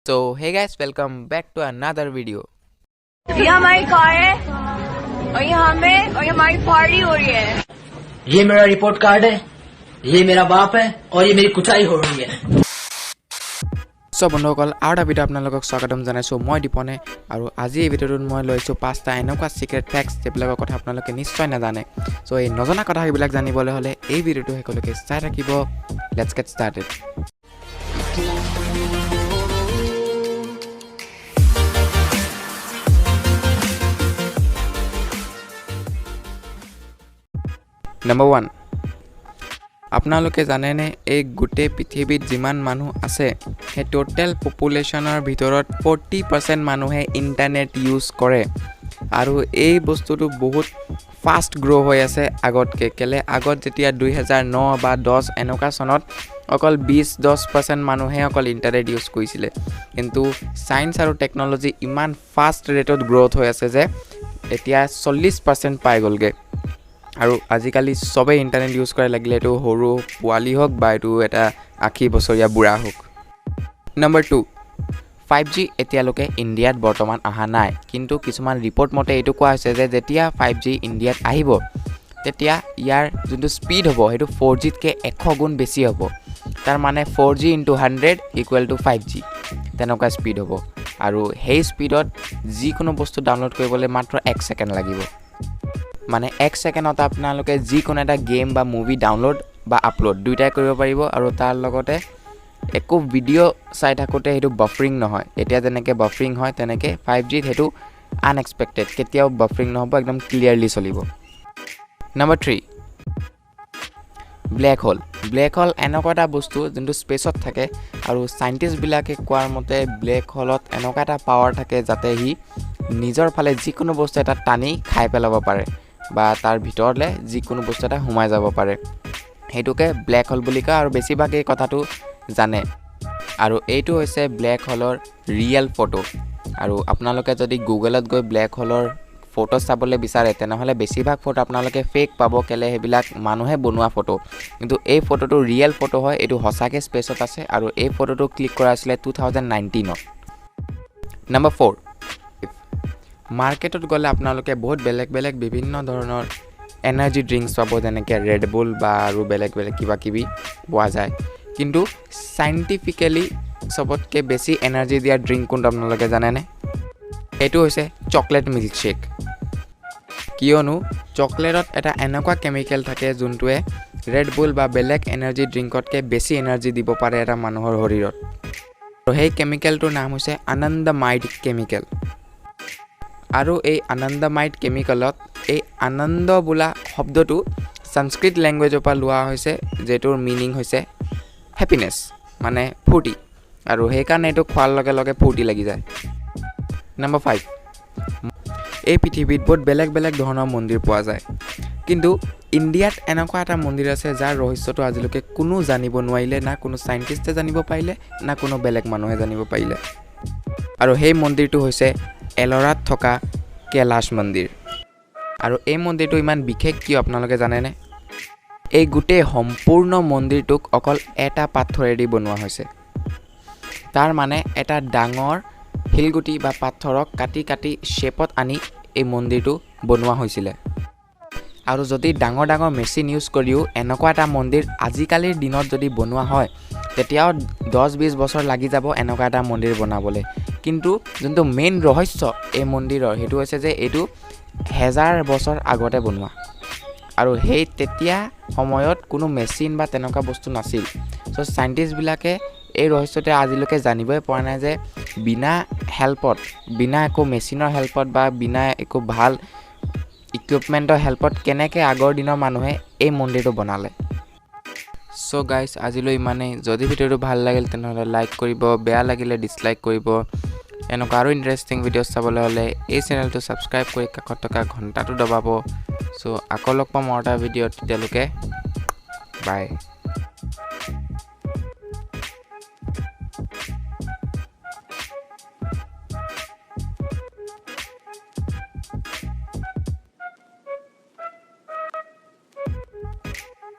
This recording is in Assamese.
So hey guys, welcome back to another video. ये हमारी कार है और ये हमें और ये हमारी पार्टी हो रही है। ये मेरा रिपोर्ट कार्ड है, ये मेरा बाप है और ये मेरी कुटाई हो रही है। চ' বন্ধুসকল, আৰু এটা ভিডিঅ' আপোনালোকক স্বাগতম জনাইছোঁ। মই দীপনে আৰু আজি এই ভিডিঅ'টোত মই লৈছোঁ পাঁচটা এনেকুৱা ছিক্ৰেট ফেক্টছ, যিবিলাকৰ কথা আপোনালোকে নিশ্চয় নাজানে। চ' এই নজনা কথাবিলাক জানিবলৈ হ'লে এই ভিডিঅ'টো শেষলৈকে চাই থাকিব। Let's get started. Number 1, আপোনালোকে জানেনে এই গোটেই পৃথিৱীত যিমান মানুহ আছে, সেই টোটেল পপুলেশ্যনৰ ভিতৰত 40% মানুহে ইণ্টাৰনেট ইউজ কৰে। আৰু এই বস্তুটো বহুত ফাষ্ট গ্ৰ' হৈ আছে আগতকৈ। কেলৈ, আগত যেতিয়া 2009 বা 10 এনেকুৱা চনত অকল 20-10% মানুহে অকল ইণ্টাৰনেট ইউজ কৰিছিলে। কিন্তু ছায়েন্স আৰু টেকন'লজি ইমান ফাষ্ট ৰেটত গ্ৰ'থ হৈ আছে যে এতিয়া 40% পাই গ'লগৈ। আৰু আজিকালি চবেই ইণ্টাৰনেট ইউজ কৰে, লাগিলে এইটো সৰু পোৱালি হওক বা এইটো এটা 80 বছৰীয়া বুঢ়া হওক। নম্বৰ 2, 5G এতিয়ালৈকে ইণ্ডিয়াত বৰ্তমান অহা নাই। কিন্তু কিছুমান ৰিপৰ্ট মতে এইটো কোৱা হৈছে যে যেতিয়া 5G ইণ্ডিয়াত আহিব, তেতিয়া ইয়াৰ যোনটো স্পীড হ'ব, সেইটো 4Gতকৈ 100 গুণ বেছি হ'ব। তাৰ মানে 4G into 100 equal to 5G, তেনেকুৱা স্পীড হ'ব। আৰু সেই স্পীডত যিকোনো বস্তু ডাউনলোড কৰিবলৈ মাত্ৰ এক ছেকেণ্ড লাগিব। মানে এক ছেকেণ্ডত আপোনালোকে যিকোনো এটা গেম বা মুভি ডাউনলোড বা আপলোড দুয়োটাই কৰিব পাৰিব। আৰু তাৰ লগতে একো ভিডিঅ' চাই থাকোঁতে সেইটো বাফৰিং নহয়। এতিয়া যেনেকৈ বাফৰিং হয়, তেনেকৈ 5Gত সেইটো আনএক্সপেক্টেড, কেতিয়াও বাফৰিং নহ'ব, একদম ক্লিয়াৰলি চলিব। Number 3, black hole. Black hole এনেকুৱা এটা বস্তু যোনটো স্পেচত থাকে আৰু চাইণ্টিষ্টবিলাকে কোৱাৰ মতে ব্লেক হোলত এনেকুৱা এটা পাৱাৰ থাকে যাতে সি নিজৰ ফালে যিকোনো বস্তু এটা টানি খাই পেলাব পাৰে বা তাৰ ভিতৰলৈ যিকোনো বস্তু এটা সোমাই যাব পাৰে। সেইটোকে ব্লেক হোল বুলি কয় আৰু বেছিভাগ এই কথাটো জানে। আৰু এইটো হৈছে ব্লেক হোলৰ ৰিয়েল ফটো। আৰু আপোনালোকে যদি গুগলত গৈ ব্লেক হোলৰ ফটো চাবলৈ বিচাৰে, তেনেহ'লে বেছিভাগ ফটো আপোনালোকে ফেক পাব। কেলৈ, সেইবিলাক মানুহে বনোৱা ফটো। কিন্তু এই ফটোটো ৰিয়েল ফটো হয়। এইটো সঁচাকৈ স্পেচত আছে আৰু এই ফটোটো ক্লিক কৰা আছিলে 2019ত। নম্বৰ 4, মাৰ্কেটত গ'লে আপোনালোকে বহুত বেলেগ বেলেগ বিভিন্ন ধৰণৰ এনাৰ্জি ড্ৰিংকছ পাব, যেনেকৈ ৰেডবুল বা আৰু বেলেগ বেলেগ কিবা কিবি পোৱা যায়। কিন্তু চাইণ্টিফিকেলি চবতকৈ বেছি এনাৰ্জি দিয়া ড্ৰিংক কোনটো আপোনালোকে জানেনে? সেইটো হৈছে চকলেট মিল্কশ্বেক। কিয়নো চকলেটত এটা এনেকুৱা কেমিকেল থাকে যোনটোৱে ৰেডবুল বা বেলেগ এনাৰ্জি ড্ৰিংকতকৈ বেছি এনাৰ্জি দিব পাৰে এটা মানুহৰ শৰীৰত। আৰু সেই কেমিকেলটোৰ নাম হৈছে আনন্দমাইড কেমিকেল। আৰু এই আনন্দমাইড কেমিকেলত এই আনন্দ বোলা শব্দটো সংস্কৃত লেংগুৱেজৰ পৰা লোৱা হৈছে, যিটোৰ মিনিং হৈছে হেপিনেছ, মানে ফূৰ্তি। আৰু সেইকাৰণে এইটো খোৱাৰ লগে লগে ফূৰ্তি লাগি যায়। নম্বৰ 5, এই পৃথিৱীত বহুত বেলেগ বেলেগ ধৰণৰ মন্দিৰ পোৱা যায়। কিন্তু ইণ্ডিয়াত এনেকুৱা এটা মন্দিৰ আছে যাৰ ৰহস্যটো আজিলৈকে কোনো জানিব নোৱাৰিলে, না কোনো চাইণ্টিষ্টে জানিব পাৰিলে, না কোনো বেলেগ মানুহে জানিব পাৰিলে। আৰু সেই মন্দিৰটো হৈছে এলৰাত থকা কৈলাশ মন্দিৰ। আৰু এই মন্দিৰটো ইমান বিশেষ কিয় আপোনালোকে জানেনে? এই গোটেই সম্পূৰ্ণ মন্দিৰটোক অকল এটা পাথৰেদি বনোৱা হৈছে। তাৰ মানে এটা ডাঙৰ শিলগুটি বা পাথৰক কাটি কাটি শ্বেপত আনি এই মন্দিৰটো বনোৱা হৈছিলে। আৰু যদি ডাঙৰ ডাঙৰ মেচিন ইউজ কৰিও এনেকুৱা এটা মন্দিৰ আজিকালিৰ দিনত যদি বনোৱা হয়, তেতিয়াও 10-20 বছৰ লাগি যাব এনেকুৱা এটা মন্দিৰ বনাবলৈ। কিন্তু যোনটো মেইন ৰহস্য এই মন্দিৰৰ, সেইটো হৈছে যে এইটো হেজাৰ বছৰ আগতে বনোৱা আৰু সেই তেতিয়া সময়ত কোনো মেচিন বা তেনেকুৱা বস্তু নাছিল। চ' চাইণ্টিষ্টবিলাকে এই ৰহস্যটো আজিলৈকে জানিবই পৰা নাই যে বিনা হেল্পত, বিনা একো মেচিনৰ হেল্পত বা বিনা একো ভাল ইকুইপমেণ্টৰ হেল্পত কেনেকৈ আগৰ দিনৰ মানুহে এই মন্দিৰটো বনালে। চ' গাইজ, আজিলৈ ইমানেই। যদি ভিডিঅ'টো ভাল লাগিল, তেনেহ'লে লাইক কৰিব, বেয়া লাগিলে ডিছলাইক কৰিব। এনেকুৱা আৰু ইণ্টাৰেষ্টিং ভিডিঅ' চাবলৈ হ'লে এই চেনেলটো ছাবস্ক্ৰাইব কৰি কাষত থকা ঘণ্টাটো দবাব। চ' আকৌ লগ পাম আৰু এটা ভিডিঅ'ত। তেতিয়ালৈকে বাই।